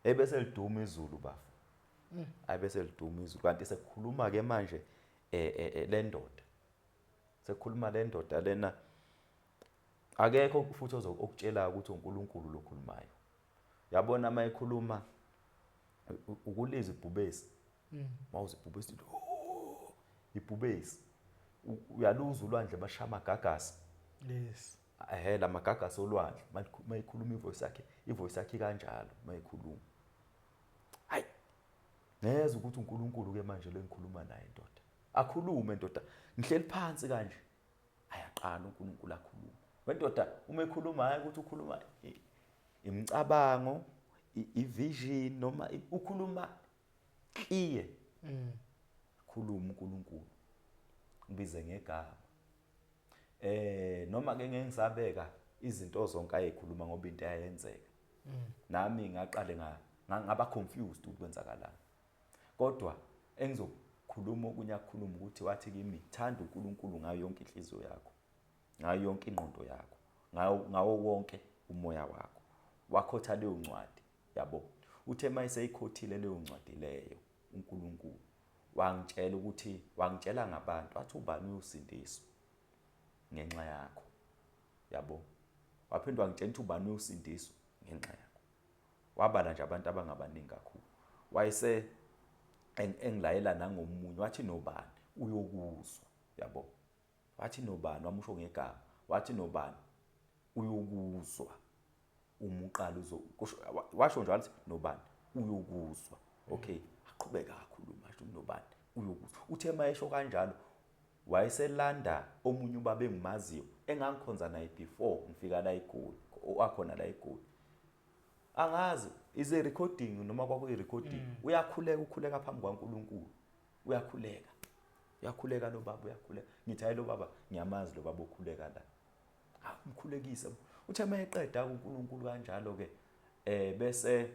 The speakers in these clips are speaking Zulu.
Ebese liduma izulu bafo. Ayibese liduma izulu, kanti sekukhuluma ke manje le ndoda. Sekukhuluma le ndoda lena, akekho futhi ozokutshela ukuthi uNkulunkulu lokhulumayo. Yabona uma ekhuluma ukulizwa ibhubesi. Mawuze ibhubesi, oh, ibhubesi. Uyaluzwa ulwandle bashaya amagagasi. Yes. Ehhe, la magagasi olwandle mayikhuluma ivoice yakhe, ivoice yakhe kanjalo mayikhuluma. Hayi. Ngezwe ukuthi uNkulunkulu ke manje lo engikhuluma naye ndoda. Akhulume ndoda. Ngihleli phansi kanje. Ayaqala uNkulunkulu akhuluma. Wendoda uma ekhuluma, hayi ukuthi ukhuluma imicabango, i-vision, noma ukhuluma clear. Khuluma uNkulunkulu. Ngibize ngegama. Noma ke ngeke ngisabeka izinto zonke ayekhuluma ngoba into ayenzeka. Nami ngaqale ngaba confused ukuthi kwenzakalani. Kodwa engizokhuluma okunye akukhuluma ukuthi wathi kimi, thanda uNkulunkulu ngayo yonke inhliziyo yakho, ngayo yonke ingqondo yakho, ngawo wonke umoya wakho. Wakhotha leyo ncwadi, yabo. Uthe mayeseyikhothile leyo ncwadi leyo uNkulunkulu wangitshela ukuthi, wangitshela ngabantu, wathi ubani uyosindiswa ngenxa yakho, yabo. Waphinde wangitshela ukuthi ubani uyosindiswa ngenxa yakho. Wabala nje abantu abangabaningi kakhulu. Wayese engilayela nangomunye, wathi nobani uyokuzwa, yabo. Wathi nobani, wamusho ngegama, wathi nobani uyokuzwa uma uqala uzo washo njalo wathi nobani uyokuzwa. Okay, aqhubeka akhuluma, asho nobani uyokuzwa. Uthe mayesho kanjalo wayeselanda omunye ubaba engimaziyo engangikhonza naye before ngifika la eGoli, owakhona la eGoli. Angazi is a recording noma kwakuyi recording. Uyakhuleka, ukhuleka phambi kwaNkulunkulu. Uyakhuleka. Uyakhuleka lo baba, uyakhuleka. Ngithi hayi lo baba ngiyamazi lo baba okhuleka la. Ha, umkhulekise. Uthe mayeqeda uNkulunkulu kanjalo ke bese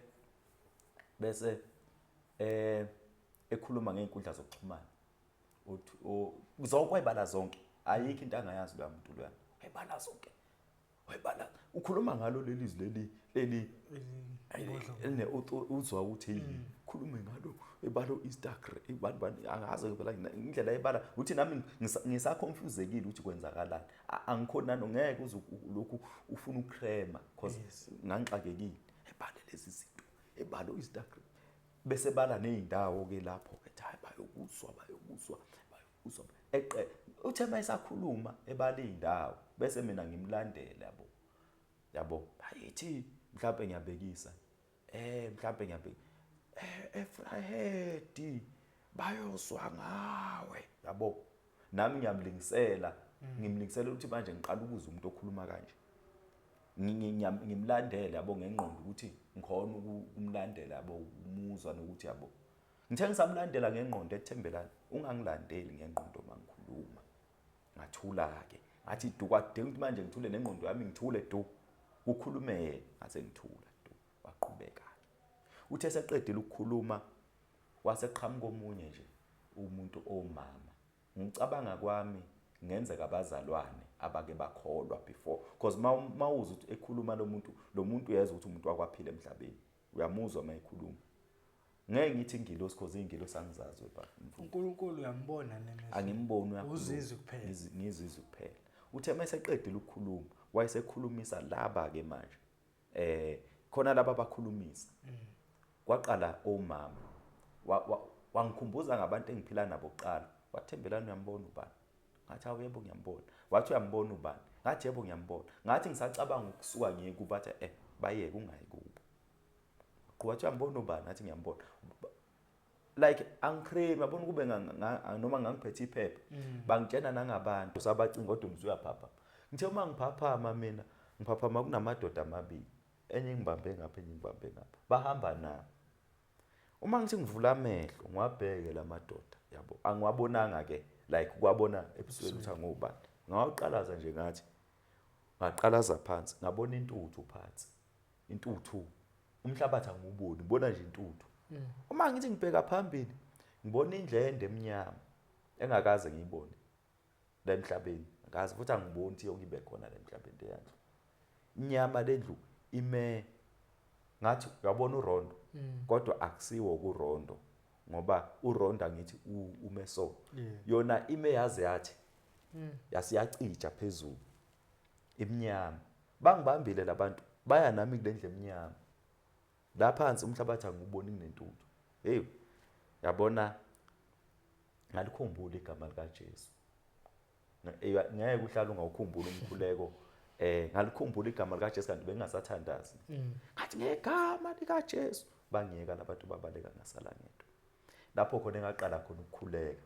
ekhuluma ngeinkundla zokuxhumana. Uthi zonke wayibala zonke. Ayikho into angayazi lo muntu loya. Wayibala zonke. Wayibala. Ukhuluma ngalo leli zwi leli eline uzwa ukuthi hey, khulume ngalo ebalo Instagram ibani bani, angazi phela indlela ebala uthi nami ngisaconfusekile ukuthi kwenzakalani. Angikhoni nano, ngeke uze lokhu ufuna ukrema because ngangixakekile. Ebale lezi zinto, ebalo Instagram, bese bala nezindawo ke lapho ethi hayi bayokuzwa, bayokuzwa, bayokuzwa. Eqe uthe mayisakhuluma ebala indawo bese mina ngimlandela, yabo. Yabo, bayithi mhlawumbe ngiyabekisa, mhlawumbe ngiyabeka eFryhead bayozwa ngawe, yabo. Nami ngiyamlingisela, ngimlingisela ukuthi manje ngiqala ukuzwa umuntu okhuluma kanje. Ngimlandele, yabo, ngengqondo ukuthi ngikhona ukumlandela, yabo, umuzwa nokuthi yabo. Ngithe ngisamlandela ngengqondo, ethembelani ungangilandeli ngengqondo mangikhuluma. Ngathula ke, ngathi du, kwadinga ukuthi manje ngithule nengqondo yami, ngithule du, kukhulume yena. Ngase ngithula du, waqhubeka. Uthe seqedile ukukhuluma waseqhamuka omunye nje umuntu omama. Ngicabanga kwami ngenzeka abazalwane abake bakholwa before, because mawuza ukuthi ekhuluma lo muntu, lo muntu uyezwa ukuthi umuntu wakwaphila emhlabeni, uyamuzwa mayekhuluma. Ngeke ngithi ingilosi because ingilosi angizazi webaba. uNkulunkulu uyambona nemehlo. Angimboni, uyakhuluma. Uzizwe kuphela. Ngizizwe kuphela. Uthe mayeseqedile ukukhuluma wayesekhulumisa laba ke manje, khona laba abakhulumisa. Kwaqala omama, wangikhumbuza ngabantu engiphila nabo kuqala. Wathembelani uyambona ubani? Ngathi awu yebo ngiyambona. Wathi uyambona ubani? Ngathi yebo ngiyambona. Ngathi ngisacabanga ukusuka ngiye kubo, athi bayeke ungayi kubo. Wathi uyambona ubani? Ngathi ngiyambona. Like angicrame, yabona, kube noma ngangiphethe iphepha bangitshena nangabantu sabacinga, kodwa umzi uyaphapha. Ngithe uma ngiphaphama mina, ngiphaphama kunamadoda amabili, enye ngibambe ngapha, enye ngibambe ngapha, bahamba nami. Uma ngithi ngivula amehlo ngiwabheke la madoda, yabo, angiwabonanga ke like kwabona ebusweni ukuthi angobani. Ngawaqalaza nje, ngathi ngaqalaza phansi, ngabona intuthu phansi, intuthu, umhlabathi angiwuboni, ngibona nje intuthu. Uma ngithi ngibheka phambili ngibona indlende emnyama engakaze ngiyibone la emhlabeni, ngazi futhi angiboni ukuthi yoke ibe khona la emhlabeni leya ndlu inyama. Le ndlu ime Ngathi uyabona urondo, kodwa akusiwo kurondo, ngoba urondo angithi ume so. Yona ime yaze yathi yasiyacija phezulu imnyama. Bangibambile labantu, baya nami kule ndlu emnyama. La phansi umhlabathi anguboni kunentuthu. Hey, yabona, ngalikhumbula igama likaJesu. Ngeke uhlale ungawukhumbula umkhuleko. Ngalikhumbula igama likaJesu kanti bengingasathandazi. Ngathi ngegama likaJesu, bangiyeka labantu babaleka, ngasala ngedwa. Lapho khona engaqala khona ukukhuleka.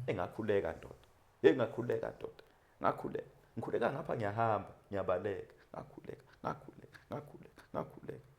Engakhuleka ndoda. Hey, ngakhuleka ndoda. Ngakhuleka. Ngikhuleka ngapha ngiyahamba, ngiyabaleka. Ngakhuleka, ngakhuleka, ngakhuleka, ngakhuleka.